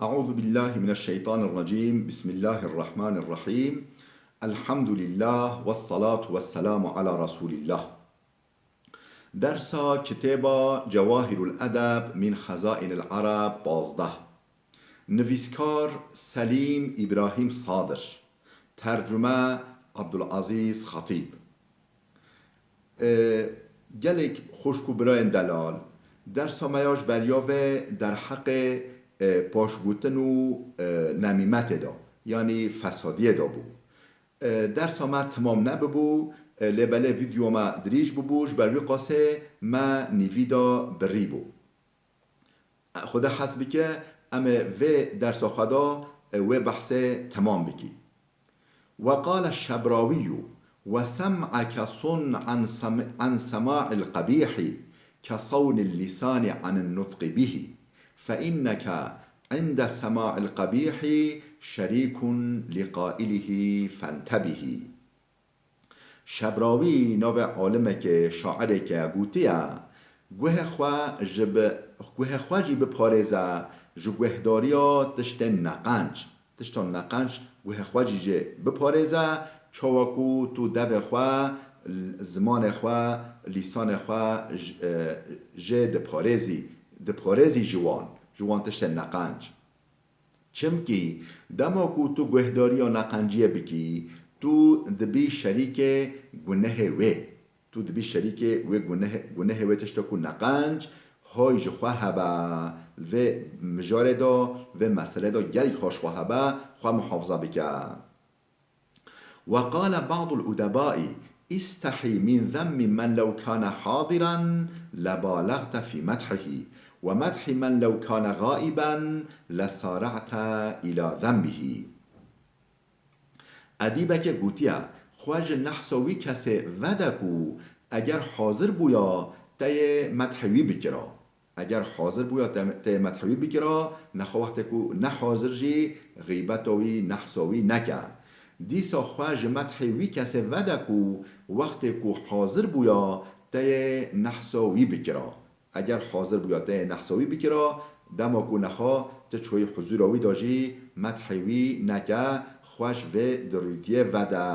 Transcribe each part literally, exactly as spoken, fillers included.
أعوذ بالله من الشيطان الرجيم. بسم الله الرحمن الرحيم. الحمد لله والصلاة والسلام على رسول الله. Dersa kitêba Cewahirul Edeb min Xezainil Ereb pazdeh. Nivîskar Selîm Îbrahîm Sadir. Tercume Abdulazîz Xetîb. E, gelek xwişk û birayên delal, dersa me ya ji beriya ve derheqê, e, paşgutin û, e, nemîmetê de, yanî fesadiyê de bû. E, dersa me temam nebibû, e, lê belê vîdeo me dirîj bibû, ji ber wî qasê me nîvî de birî bû. Xwedê hez bike, em ê vê dersa xwe de, e, wê behsê temam bikî. وقال الشبراوي: وسمعك صن عن سم-، عن سماع القبيح كصون اللسان عن النطق به، فإنك عند سماع القبيح شريك لقائله فانتبه. Şebrawî navê alimekê, şairêke gotiye, guhê xwe ji bi-, guhê xwe jî biparêze ji guhdariya tiştên neqenc. Tiştan neqenc guhê xwe jî jê biparêze, çawa ku tu devê xwe, l-, zimanê xwe, lîsanê xwe j-, e, jê diparêzî, diparêzî ji wan, ji wan tiştên neqenc. Çimkî dema ku tu guhdariya neqenciyê bikî, tu dibî şerîkê gunehê wê. Tu dibî şerîkê wê gunehê, gunehê wê tişta ku neqenc, hay ji xwe hebe, vê mijarê de, vê meselê de gelek xwe ji xwe hebe, xwe muhafaza bike. وقال بعض الأدباء: استحي من ذم من لو كان حاضرا لبالغت في مدحه، ومدح من لو كان غائبا لسارعت إلى ذمه. Edîbeke gotiye, xwe ji nehsa wî kesê vede ku eger hazir bûya, te yê medhê wî bikira. Eger hazir bûya te, te yê medhê wî bikira, nexwe wextê ku ne hazir jî, xîbeta wî, nehsa wî neke. Dîsa xwe ji medhê wî kesê vede ku wextê ku hazir bûya, te yê nehsa wî bikira. Eger hazir bûya te yê nehsa wî bikira, dema ku nexwe ti çûyî huzûra wî de jî medhê wî neke, xwe ji vê dirûtiyê vede.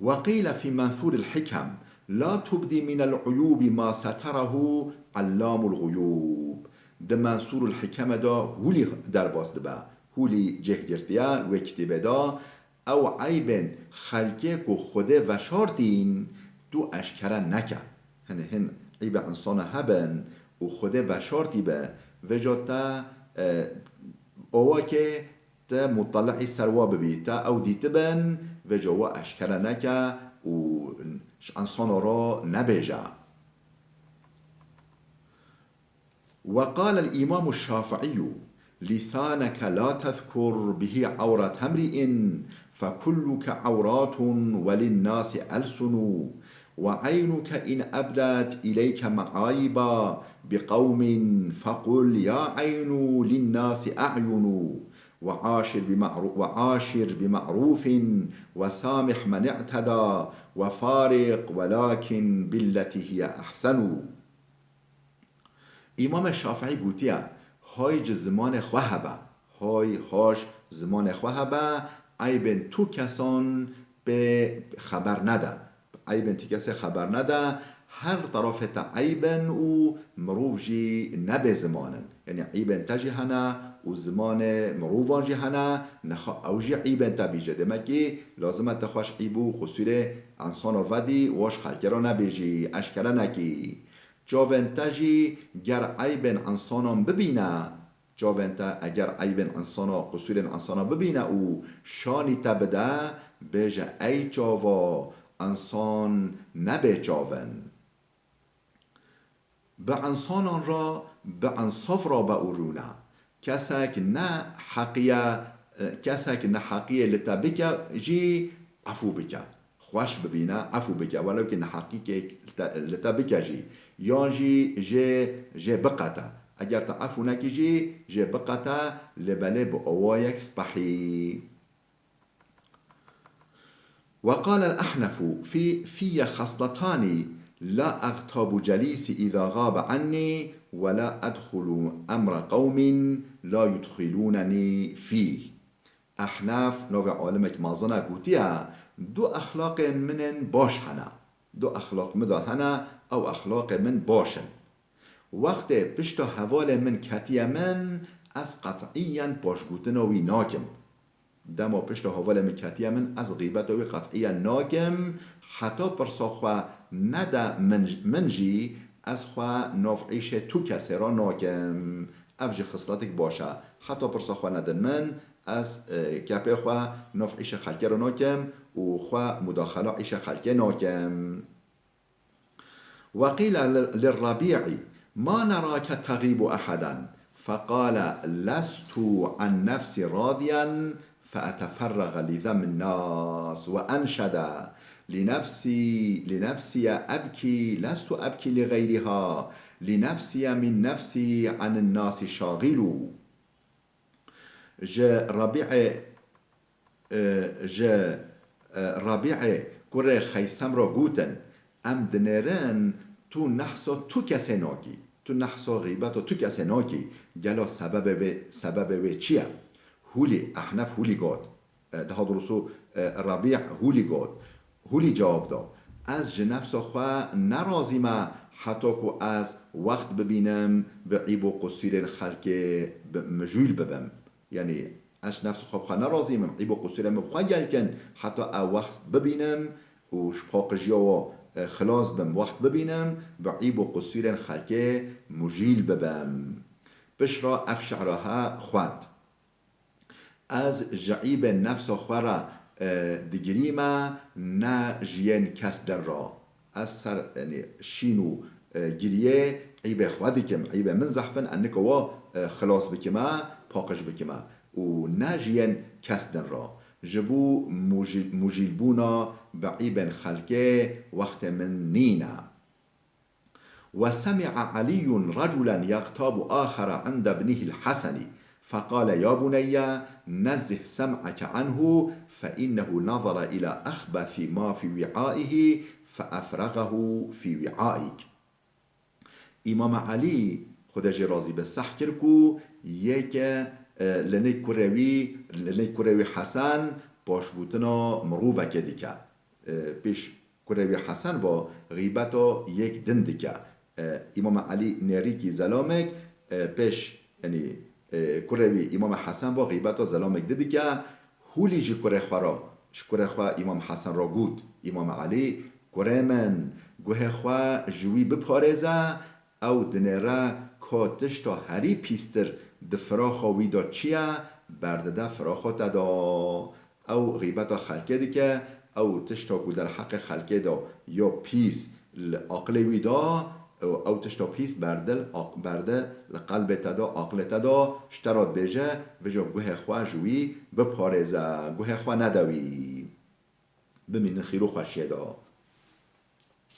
وقيل في منثور الحكم: لا تبدي من العيوب ما ستره علام الغيوب. Di Mensûrul Hikeme de hûlî derbas dibe, hûlî cih girtiye wê kitêbê de, ew eybên xelkê ku Xwedê veşartîn, tu eşkere neke. Hinî hin eybê insana hebin û Xwedê veşartî be, vêca te, e, owa ke te mutelî ser wa bibî, te ew dîtibin, vêca wa eşkere neke û ji insana re nebêje. وقال الإمام الشافعي: لسانك لا تذكر به عورة امرئ، فكلك عورات وللناس ألسن، وعينك إن أبدت إليك معايب بقوم فقل: يا عين للناس أعين، وعاشر بمعرو-، وعاشر بمعروف، وسامح من اعتدى، وفارق، ولكن بالتي هي أحسن. Îmamê Şafîî gotiye, hay ji zimanê xwe hebe, hay haş zimanê xwe hebe, eybên tu kesan pê xeber nede. Eybên tu kesê xeber nede, her terafê te eyb in û mirov jî nebê ziman in. Yanî eybên te jî hene û zimanê mirovan jî hene, nexwe ew jî eybên te bîje. Demekî lazim e te xwe ji eyb û qusûrê insana vedî, wa ji xelkê re nebêjî, eşkere nekî. Çavên te jî ger eybên insanan bibîne, çavên te eger eybên insana, qusûrên insana bibîne û şanî te bide, bêje, ey çava, insan nebê çav in. Bi insanan re bi insaf re be û rûne. Kesek ne heqiye, kesek neheqiyê li te bike jî efû bike. Xweş bibîne, efû bike. Welew kî neheqîkê li te, li te bike jî. Yan jî jê, jê biqete. Eger te efû nekî jî, jê biqete, lê belê bi awayek spehî. وقال الأحنف: في، في خصلتان لا أغتاب جليسي إذا غاب عني، ولا أدخل أمر قوم لا يدخلونني فيه. Ehnaf, navê alimek mezin e, gotiye, du exlaqên min ên baş hene. Du exlaq min de hene, ew exlaqê min baş in. Wextê pişta hevalê min ketiye min, ez qet'iyen paşgotina wî nakim. Dema pişta hevalê min ketiye min, ez xîbeta wî qet'iyen nakim, heta pirsa xwe nede min, min jî ez xwe nav îşê tu kesê re nakim. Ev jî xisletek baş e. Heta pirsa xwe nedin min, ez, e, kepê xwe nav îşê xelkê re nakim û xwe mudaxela îşê xelkê nakim. وقيل للربيع: ما نراك تغيب أحدا؟ فقال: لست عن نفسي راضيا فأتفرغ لذم الناس، وأنشد: لنفسي، لنفسي أبكي، لست أبكي لغيرها، لنفسي من نفسي عن الناس شاغل. Ji Rabî'ê, e, ji, e, Rabî'ê kurê Xeysem re gotin, em dinêrin tu nehsa tu kesê nakî, tu nehsa xîbeta tu kesê nakî, gelo sebebê wê, sebebê wê çi ye? Hûlî, Ehnef hûlî got. E, daha doğrusu, e, Rabî hûlî got. Hûlî cewab da, ez ji nefsa xwe nerazî me heta ku ez wext bibînim, bi îb û qusûrên xelkê bi mijûl bibim. Yanî ez ji nefsa xwe bi xwe nerazî me, îb û qusûrên min bi xwe gelkin, heta ew wext bibînim û ji paqijiya wan, e, xilas bim, wext bibînim, bi îb û qusûrên xelkê mijûl bibim. Piştre ev şi'ra he xwend. Ez ji îbên nefsa xwe re, e, digirîme, ne ji yên kes din re. Ez ser, yanî şîn û, e, giriyê îbê xwe dikim, îbê min zehf in, ez nika wa, e, xilas bikime, paqij bikime û ne ji yên kes din re. Ji bo mûjî-, mûjîlbûna bi îbên xelkê wextê min nîne. وسمع علي رجلا يغتاب آخر عند ابنه الحسن، فقال: يا بني، نزه سمعك عنه، فإنه نظر إلى أخبث ما في وعائه فأفرغه في وعائك. Îmam Elî, Xwedê jê razî be, seh kir ku yeke, e, li nêk kurê wî, li nêk kurê wî Hesen paşgotina mirovekê dike. E, pêş kurê wî Hesen va xîbeta yek din dike. E, Îmam Elî nêrîkî zelamek, e, pêş, yanî, e, kurê wî Îmam Hesen va xîbeta zelamek din dike. Hûlî ji kurê xwe re, ji kurê xwe Îmam Hesen re got, Îmam Elî, kurê min, guhê xwe ji wî biparêze, ew dinêre ka tişta herî pîstir di firaxa wî de çi ye, berdide firaxa te de. Ew xîbeta xelkê dike, ew tişta ku derheqê xelkê de ya pîs li aqilê wî de, ew tişta pîs berdil, aq-, berde li qelbê te de, aqilê te de, ji te re dibêje, vêca guhê xwe ji wî biparêze, guhê xwe nede wî. Bimînin xîr û xweşiyê de.